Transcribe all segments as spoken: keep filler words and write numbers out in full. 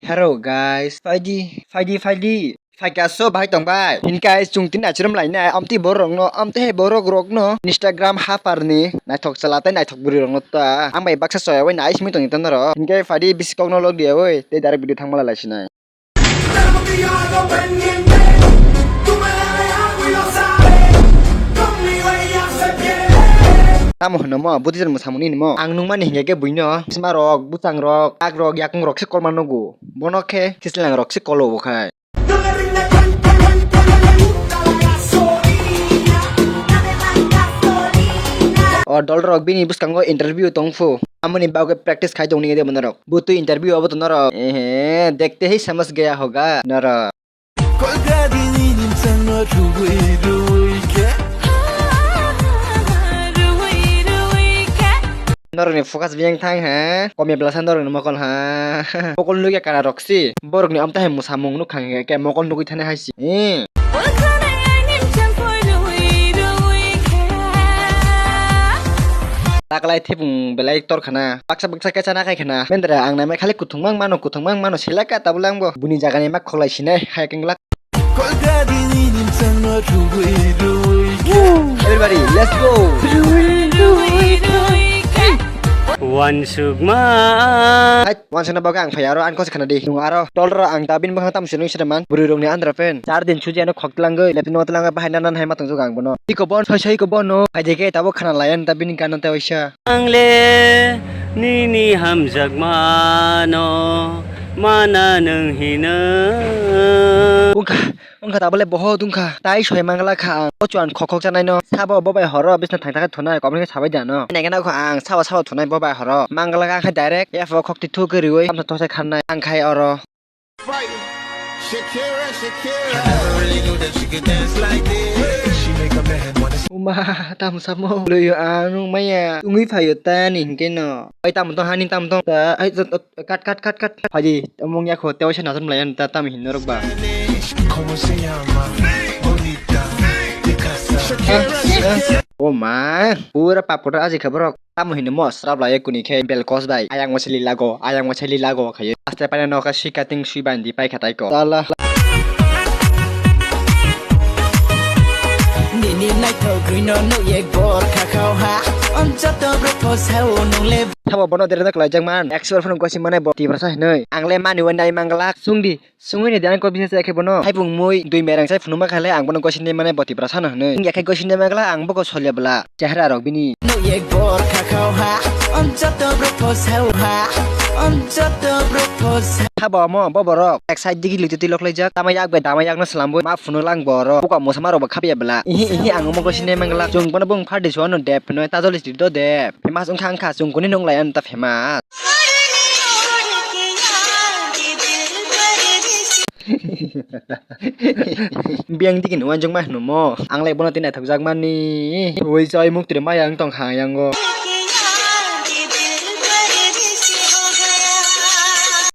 Hello guys, phaidi, phaidi, phaidi. Phaikha so bahai tong bai. Hinkai chwng tini nachurum lainai, amtwi borok rokno, amtwi hai borok rokno Instagram hapar ni naithok chwla tei naithok bwrwi rokno ta. Ang bai baksa soya bai nai simi tongwi tong norok. Hinkai phaidi bisi kokno lok diya bai, tei direct video thangmala laisinai. Tamo hwno mo, buti jar mwsamung nini mo. Ang nungmani hinkhe khe buino, sima rok, bwchang rok, yak rok, yakung rok se kolma nugo. Bono khe khislang rok se kolo bo khai. O dol rok bini bwskango interview tong phu. Amoni bagwi practice khai tong nini de bono rok. Butwi interview obo to norok. Ehe, dekte hi samajh gaya hoga norok. Kolkatini nimsangno rwui rwui khe. Norokni focus biyang thang ha. Komya blasa norokni mokol ha. Mokol nukya kana rok si. Borokni amtwi hai mwsamung nukha hingkhe mokol nugwi thani hai si. Eh. Taklai thebung belai tor khana. Baksa baksa khe chana khai khana. Mendra ang naimai khali kuthung mang mano, kuthung mang mano selaka tabulangbo. Buni jagani mak khoklai sinai hai kengla. Everybody, let's go. Wansukma. Hai, wansukna bagwi ang phai aro ang kose khana di. Nung aro tolro ang ta bini bwkhang tam sinung sida man. Bwrwi rokni andra pen. Char din suji ano khok tlangwi, lepin no tlangwi bahai nan nan hai ma tongjago ang bono. Iko bon, soi soi iko bono. Hai de ke tabo khana layan ta bini gana ta waisa. Ang le nini hamjakmano mana nwng hino. Wngkha, wngkha tabole bohot wngkha. Tai soi mangla kha ang. O chuan khok khok chanai no. Sabo bobai horo bisna thang thang thunai komni sabai dano. Nai gana kho ang sabo sabo thunai bobai horo. Mangla kha ang khe direct F O khok ti thuk riwi. Amsa thosai kharnai ang khai oro. Fighting. Shakira, Shakira. I never really knew that she could dance like this. She make a man wanna Uma, tamo samo. Luyo anu maya. Tungwi phayo tani hinkhe no. Ai tamo tong hani tamo tong. Ta, ai, kat, kat, kat, kat, kat. Phaidi, omong yakho, tewaisa nathok mlayan ta tamo hinno rok ba. Spanish. ¿Cómo se llama? Bonita. De casa. Shakira, Shakira. O ma, pura pap kotor aji kha borok. Tamo hino mo srap lai kuni khe bel kos bai. Ayang mo seli lago, ayang mo seli lago khayo. Aste paina noka si cutting sui bandi pai khatai ko. Tala. Nini naithok rwino nukye bor khakhao ha. Onjoto bro phosao nungle. Thabo bono dere nok lai jang man. Expert phano gosi mane bo tiprasa hinoi. Ang le mani wai nai manglak. Sungdi. Sungwi ni de ang kok bisa se khe bono. Hai bung mui dui merang sai phunuma kha le ang bono gosi ni mane bo tiprasa no hinoi. Wng ya khe gosi ni mangla ang boko solya bla. Chehra rok bini. Nukye bor khakhao ha. Onjoto bro phosao ha. Onjoto bro phosao. Thabo omo bo borok. Ek side digi liti twi loklai jak. Tama yak bai dama yak no slam boi. Ma phunu lang borok. Buka mosa ma rok bo khapya bla. Ihi ihi ang omo gosi ni mangla. Chwng bono bung phardi suano dep hinoi tajoli ti do dep. Famous wngkha wngkha chwng kuni nung lai ano ta famous. Biyang digi ni uansuk ma hwno mo. Ang lai bono tini naithok jak mani. Ui choi muk tiri maya wng tong kha yang go.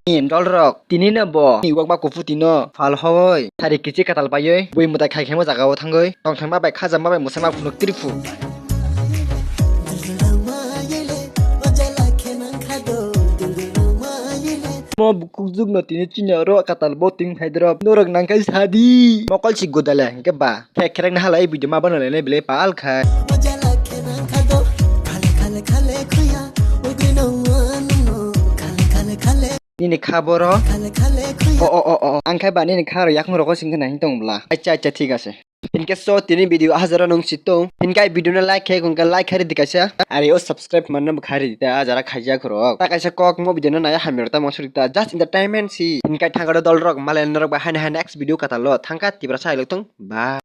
Ni dol rok tini no bo. Ni wak ba kufu tino. Phal hoi, sari kichi katal paiwi, bui mwtai khai khaima jaga o thangwi, tongthokma bai khajakma bai mwsama phunuk tripu. Mo bukukjwk no tini chini oro katal bo ting phai drop, norok nangkhai sadi. Mokol si gudale, hwnkhe ba, khe kherek na halai video ma bana lainai belai pal khai. Nini kha boro. O, o, o, o. Ang khai ba nini kha rok yakung rogo sing khna hin tong bla. Acha, acha, thik ase. Hinkhe so tini video ahajaro nung si tong. Hinkhe video no like khe, hinkhe like khe ridi kaisa. Ari o subscribe manna bo kha ridi ta, ajara khaijak rok. Ta kaisa kok mo video no naya hamya rok ta mo suri ta. Just entertainment si. Hinkhe thangkha dol rok, malai norok ba haino hai next video katal o. Thangkha Tiprasa hai lok tong. Bye.